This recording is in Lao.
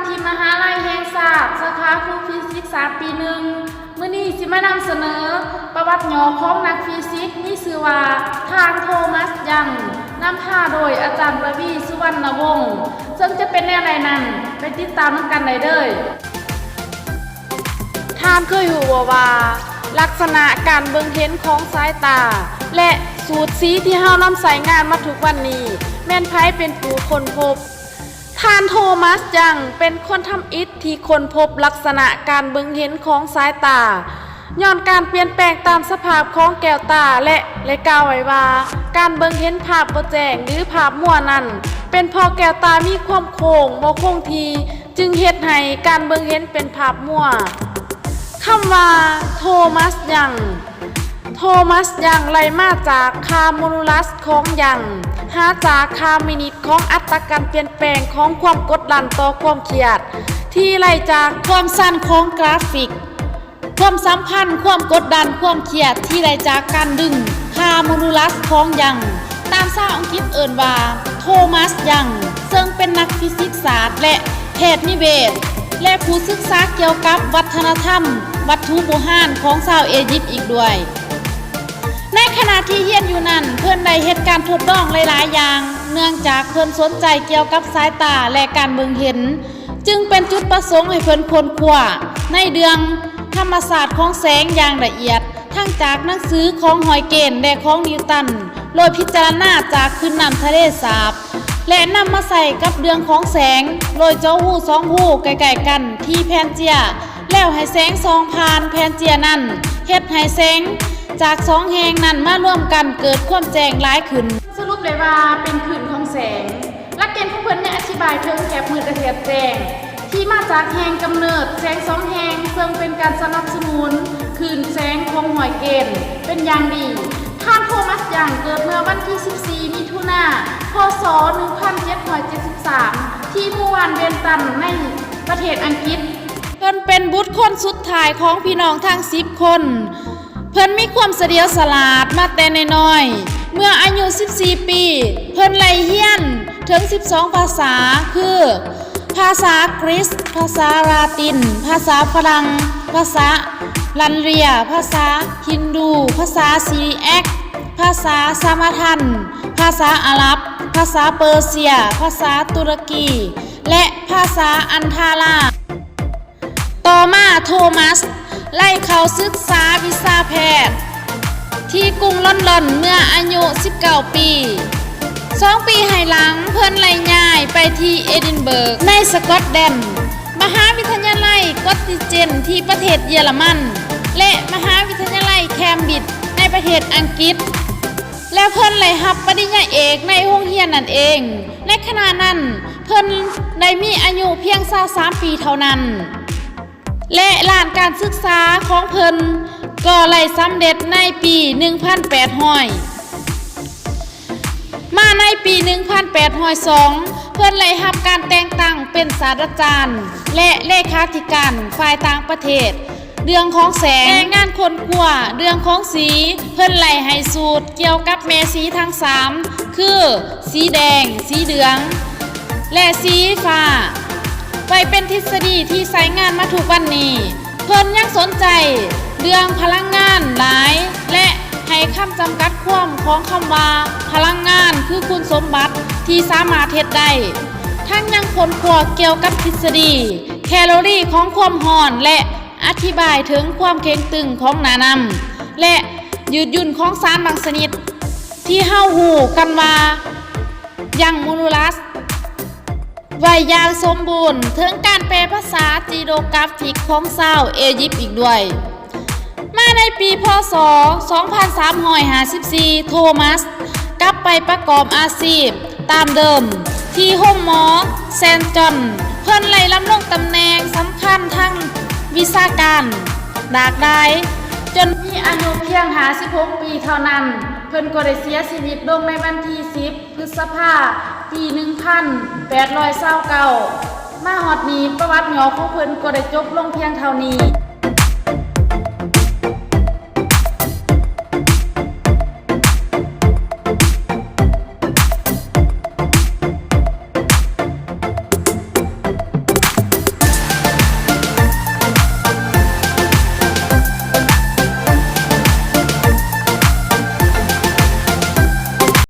ທີ່ມະຫາໄລແຫ່ງຊາດ ສາຂາຄູຟີຊິກສາມປີໜຶ່ງ. ມື້ນີ້ຊິມານຳສະເໜີປະຫວັດຫຍໍ້ຂອງນັກຟີຊິກມີຊື່ວ່າ ທ່ານ ໂທມັສ ຍັງ ນຳພາໂດຍອາຈານ ປະວີ ສຸວັນນະວົງ. ເຊິ່ງຈະເປັນແນວໃດນັ້ນ ໄປຕິດຕາມນຳກັນໄດ້ເລີຍ. ທ່ານເຄີຍຮູ້ບໍ່ວ່າ ລັກສະນະການເບິ່ງເຫັນຂອງສາຍຕາ ແລະ ສູດສີທີ່ເຮົານຳໃຊ້ງານມາທຸກວັນນີ້ ແມ່ນໃຜເປັນຜູ້ຄົ້ນພົບ? ທ່ານ ໂທມັສ ຍັງ ເປັນຄົນທຳອິດທີ່ຄົ້ນພົບລັກສະນະການເບິ່ງເຫັນຂອງສາຍຕາ ຍ້ອນການປ່ຽນແປງຕາມສະພາບຂອງແກ້ວຕາ ແລະ ໄດ້ກ່າວໄວ້ວ່າ ການເບິ່ງເຫັນພາບບໍ່ແຈ້ງ ຫຼື ພາບມົວນັ້ນ ເປັນເພາະແກ້ວຕາມີຄວາມໂຄ້ງບໍ່ຄົງທີ່ ຈຶ່ງເຮັດໃຫ້ການເບິ່ງເຫັນເປັນພາບມົວ. ຄຳວ່າ ໂທມັສ ຍັງ ໂທມັສ ຍັງ ໄລ່ມາຈາກຄ່າໂມດູລັສຂອງຍັງ ຫາຈາກຄ່າມິນິດຂອງອັດຕາການປ່ຽນແປງຂອງຄວາມກົດດັນຕໍ່ຄວາມຄຽດ ທີ່ໄລ່ຈາກຄວາມສັ້ນຂອງກຣາຟິກ. ຄວາມສຳພັນຄວາມກົດດັນຄວາມຄຽດທີ່ໄດ້ຈາກການດຶງຄ່າໂມດູລັສຂອງຍັງ ຕາມຊາວອັງກິດເອີ້ນວ່າ ໂທມັສ ຍັງ ເຊິ່ງເປັນນັກຟີຊິກສາດ ແລະ ແພດນິເວດ ແລະ ຜູ້ສຶກສາກ່ຽວກັບວັດທະນະທຳວັດຖຸບູຮານຂອງຊາວເອຢິບອີກດ້ວຍ. ໃນຂະນະທີ່ຮຽນຢູ່ນັ້ນ ເພິ່ນໄດ້ເຮັດການທົດລອງຫຼາຍໆຢ່າງ ເນື່ອງຈາກເພິ່ນສົນໃຈກ່ຽວກັບສາຍຕາ ແລະ ການເບິ່ງເຫັນ. ຈຶ່ງເປັນຈຸດປະສົງໃຫ້ເພິ່ນຄົ້ນຄວ້າໃນເລື່ອງທຳມະຊາດຂອງແສງຢ່າງລະອຽດ ທັງຈາກໜັງສືຂອງຮອຍເກນ ແລະ ຂອງນິວຕັນ ໂດຍພິຈາລະນາຈາກຄື້ນນ້ຳທະເລສາບ ແລະ ນຳມາໃສ່ກັບເລື່ອງຂອງແສງ ໂດຍເຈາະຮູສອງຮູໃກ້ໆກັນທີ່ແຜ່ນເຈຍ ແລ້ວໃຫ້ແສງສ່ອງຜ່ານແຜ່ນເຈຍນັ້ນ ເຮັດໃຫ້ແສງຈາກສອງແຫ່ງນັ້ນມາລວມກັນເກີດຄວາມແຈ້ງຫຼາຍຂຶ້ນ. ສະຫຼຸບໄດ້ວ່າເປັນຄື້ນຂອງແສງ. ຫຼັກເກນຂອງເພິ່ນຍັງອະທິບາຍເຖິງແຖບມືດ ແລະ ແຖບແຈ້ງ ທີ່ມາຈາກແຫ່ງກຳເນີດແສງສອງແຫ່ງ ເຊິ່ງເປັນການສະໜັບສະໜູນຄື້ນແສງຂອງຮອຍເກນເປັນຢ່າງດີ. ທ່ານ ໂທມັສ ຍັງ ເກີດເມື່ອວັນທີສິບສີ່ ມິຖຸນາ ພ.ສ. ໜຶ່ງພັນເຈັດຮ້ອຍເຈັດສິບສາມ ທີ່ໝູ່ບ້ານເບນຕັນ ໃນປະເທດອັງກິດ. ເພິ່ນເປັນບຸດຄົນສຸດທ້າຍຂອງພີ່ນ້ອງທັງສິບຄົນ. ເພິ່ນມີຄວາມສະຫຼຽວສະຫຼາດມາແຕ່ນ້ອຍໆ. ເມື່ອອາຍຸສິບສີ່ປີ ເພິ່ນໄດ້ຮຽນເຖິງສິບສອງພາສາ ຄື ພາສາກຣິກ, ພາສາລາຕິນ, ພາສາຝຣັ່ງ, ພາສາລັນເລຍ, ພາສາຮິນດູ, ພາສາຊີແອັກ, ພາສາສະມາທັນ, ພາສາອາຣັບ, ພາສາເປີເຊຍ, ພາສາຕຸລະກີ ແລະ ພາສາອັນທາລາ. ຕໍ່ມາ ໂທມັສ ໄດ້ເຂົ້າສຶກສາວິຊາແພດທີ່ກຸງລອນດອນເມື່ອອາຍຸສິບເກົ້າປີ. ສອງປີໃຫ້ຫຼັງ ເພິ່ນໄດ້ຍ້າຍໄປທີ່ເອດິນເບີກ ໃນສະກອດແລນ, ມະຫາວິທະຍາໄລກອດຕິເຈນທີ່ປະເທດເຢຍລະມັນ ແລະ ມະຫາວິທະຍາໄລແຄມບຣິດໃນປະເທດອັງກິດ. ແລະ ເພິ່ນໄດ້ຮັບປະລິນຍາເອກໃນໂຮງຮຽນນັ້ນເອງ. ໃນຂະນະນັ້ນ ເພິ່ນໄດ້ມີອາຍຸພຽງຊາວສາມປີເທົ່ານັ້ນ ແລະ ດ້ານການສຶກສາຂອງເພິ່ນກໍໄດ້ສຳເລັດໃນປີໜຶ່ງພັນແປດຮ້ອຍ. ມາໃນປີໜຶ່ງພັນແປດຮ້ອຍສອງ ເພິ່ນໄດ້ຮັບການແຕ່ງຕັ້ງເປັນສາດດາຈານ ແລະ ເລຂາທິການຝ່າຍຕ່າງປະເທດ. ເລື່ອງຂອງແສງ ແລະ ງານຄົ້ນຄວ້າເລື່ອງຂອງສີ ເພິ່ນໄດ້ໃຫ້ສູດກ່ຽວກັບແມ່ສີທັງສາມ ຄື ສີແດງ, ສີເຫຼືອງ ແລະ ສີຟ້າ ໄວ້ເປັນທິດສະດີທີ່ໃຊ້ງານມາທຸກວັນນີ້. ເພິ່ນຍັງສົນໃຈເລື່ອງພະລັງງານຫຼາຍ ແລະ ໃຫ້ຄຳຈຳກັດຄວາມຂອງຄຳວ່າພະລັງງານຄືຄຸນສົມບັດທີ່ສາມາດເຮັດໄດ້, ທັງຍັງຄົ້ນຄວ້າກ່ຽວກັບທິດສະດີແຄໂລຣີຂອງຄວາມຮ້ອນ ແລະ ອະທິບາຍເຖິງຄວາມເຄັ່ງຕຶງຂອງໜ້ານ້ຳ ແລະ ຍືດຫຍຸ່ນຂອງສານບາງຊະນິດ ທີ່ເຮົາຮູ້ກັນວ່າ ຍັງໂມດູລັສ ໄວ້ຢ່າງສົມບູນ ເຖິງການແປພາສາຈີໂຣກຣາຟິກຂອງຊາວເອຢິບອີກດ້ວຍ. ມາໃນປີ ພ.ສ. ສອງພັນສາມຮ້ອຍຫ້າສິບສີ່ ໂທມັສ ກັບໄປປະກອບອາຊີບຕາມເດີມທີ່ໂຮງໝໍເຊນຈອນ. ເພິ່ນໄດ້ດຳລົງຕຳແໜ່ງສຳຄັນທາງວິຊາການຫຼາກຫຼາຍ ຈົນມີອາຍຸພຽງຫ້າສິບຫົກປີເທົ່ານັ້ນ, ເພິ່ນກໍໄດ້ເສຍຊີວິດລົງໃນວັນທີສິບ ພຶດສະພາ ປີໜຶ່ງພັນແປດຮ້ອຍຊາວເກົ້າ. ມາຮອດນີ້ ປະຫວັດຫຍໍ້ຂອງເພິ່ນກໍໄດ້ຈົບລົງພຽງເທົ່ານີ້.